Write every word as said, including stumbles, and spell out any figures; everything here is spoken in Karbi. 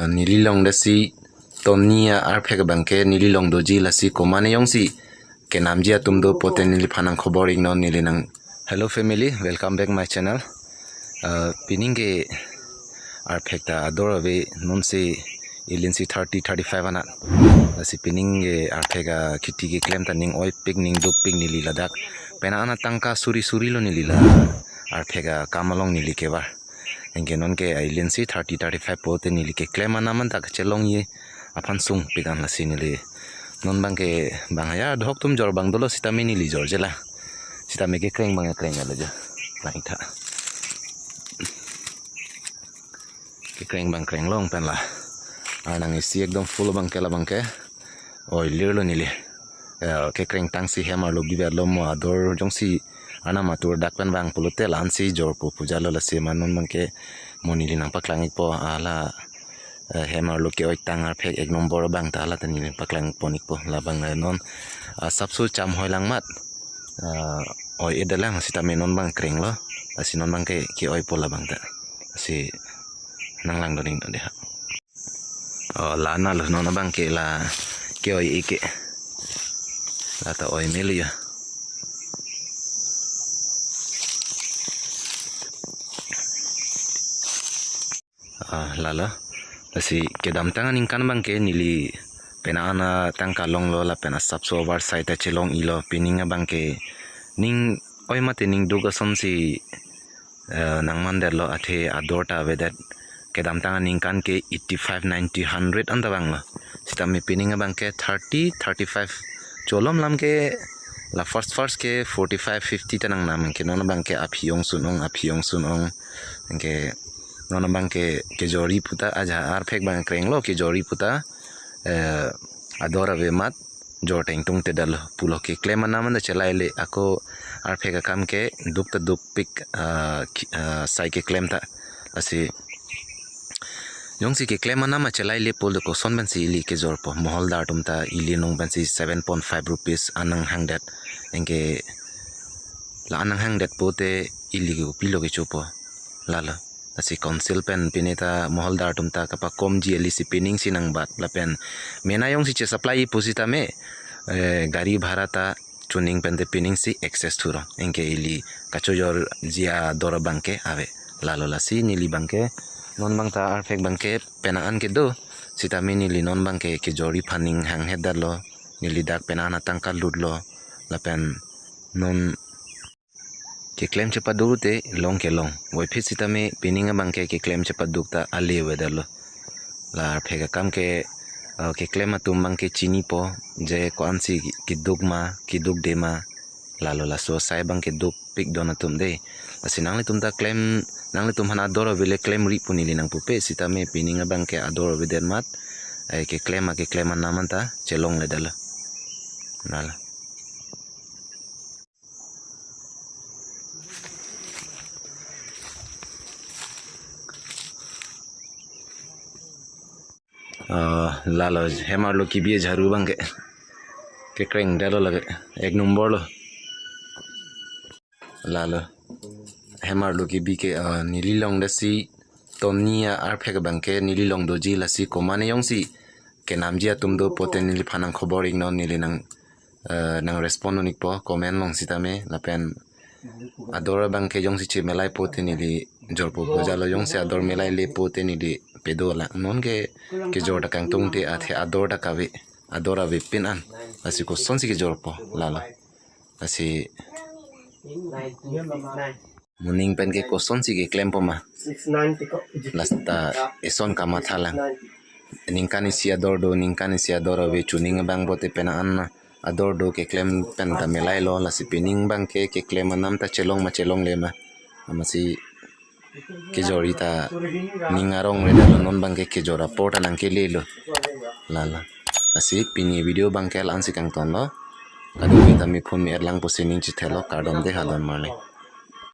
Neli longdetsi tonni arphek abangke neli long doji, lasi komatne jongsi kenamji atum do pote neliphan nangkhobor iknon, neli nang. Hello family, welcome back my channel. Uh, pining ke arphek ta ador ave, nonsi ilinsi thirty, thirty-five anat. Lasi pining ke arphek akheti keklem ta ning oipik ning dukpik neli ladak. Penang an atangka suri suri lo neli la arphek akam along neli kevar. Anke nonke ilinsi thirty, thirty-five pote neli keklem anam anta kachelongji aphan sungpik an, lasi neli non abangke bang haya dohok atum jor abang dolo sitame neli jorje la. Sitame kekreng abang kreng alo jo. Langtha. Kekreng abang kreng long pen la. Arnang isi ekdom full abangke labangke. Oi, lir lo neli. Eh, kekreng tangsi hem arlo bibat lo, mo ador jongsi anam atur dak pen vang pulote la-ansi jorpo pu jalo, lasi ma non abangke mo neli nangpaklang ikpo, hala, eh, hem arlo ke-oi tang arphek ek nombor abang ta hala ta neli nangpaklang pon ikpo, labang, eh, non, ah, sapso cham hoi lang mat. Ah, oi-edet lang sitame non abang kreng lo. Lasi non abangke ke-oipo labang ta. Lasi nanglangdun iknon dei ha. Oh, la na lo non abangke la ke-oi-e ke. La ta oi melo ya. Ah, lalo. Lasi kedamtang aningkan abangke neli penang an atangka longlo lapen asapso oversize ta chelong-ilo, pining abangke ning oi mate ning duk asonsi, eh, nangmandetlo, athe ador ta avedet. Kedamtang aningkan ke eighty-five, ninety, hundred anta vanglo. Sitame pining abangke thirty, thirty-five cholom lam ke la first first ke forty-five, fifty ta nangnam, anke non abangke aphi ongsun ong, aphi ongsun ong. Anke non abangke kejorji puta aja arphek abang krenglo kejorji puta, eh, ador ave mat jor tengtung te dalo pulo, keklem anam anta chelaile, ako arphek akam ke duk ta dukpik, ah, ki-, ah, sai keklem ta. Lasi jongsi keklem anam chelaile pulo koson pensi ili kejorpo, moholdar atum ta ili nung pensi seven point five rupees an nanghangdet. Anke la an nanghangdet pote ili ke kopilo kechopo. Lalo. Lasi council pen pine ta moholdar atum ta kapakomji, ili si pining si nangbat lapen mena jongsi che-supply pusitame, eh, gari bhara ta chuning pen te pining si excess thuro. Anke ili kachojorji ador abangke ave. Lalo, lasi neli abangke non abang ta arphek abangke penang an kedo. Sitame neli non abangke kejorji aphan ning hanghet detlo. Neli dak penang an atangka lutlo. Lapen non keklem chepaduk te long ke long. Voiphit sitame pining abangke keklem chepaduk ta ale avedetlo. La arphek akam ke, eh, keklem atum abangke chinipo, je ko-ansi keduk ma, kedukde ma, lalo laso sai abangke dukpik don atum dei. Lasi nanglitum ta klem, nanglitum aphan ador avele klemri pu neli nangpupe, sitame pining abangke ador avedet mat, eh, keklem akeklem anam anta chelongledetlo. Lalo. Ah, lalo hem arlo kebi jharu abangke. Kekreng detlo lake. Ek nombor lo. Lalo. Hem arlo kebi ke, ah, neli longdetsi tonni arphek abangke neli long doji, lasi komatne jongsi kenamji atum do pote neliphan nangkhobor iknon, neli nang, eh, nangrespond un ikpo comment along sitame, lapen ador abangke jongsi chemelai pote neli jorpo pu jalo, jongsi ador melaile pote neli pedo lang. Nonke kejor ta kangtung te, athe ador ta kave, ador avepin an. Lasi kosonsi kejorpo lalo. Lasi moning pen ke kosonsi keklempo ma. Lasi ta eson kamatha lang. Ningkan isi ador do, ningkan isi ador ave, chuning abang pote penang an ador do, keklem pen ta melailo, lasi pining abangke keklem anam ta chelong ma chelongle ma. Amatsi kejorji ta ning arongredetlo, non abangke kejor apor ta nangkelelo. Lalo. Lasi pini video abangke la-ansi kangtonlo. Kadokave ta me phone me-et lang pusi ning chethelo, kardom dei, halon marli.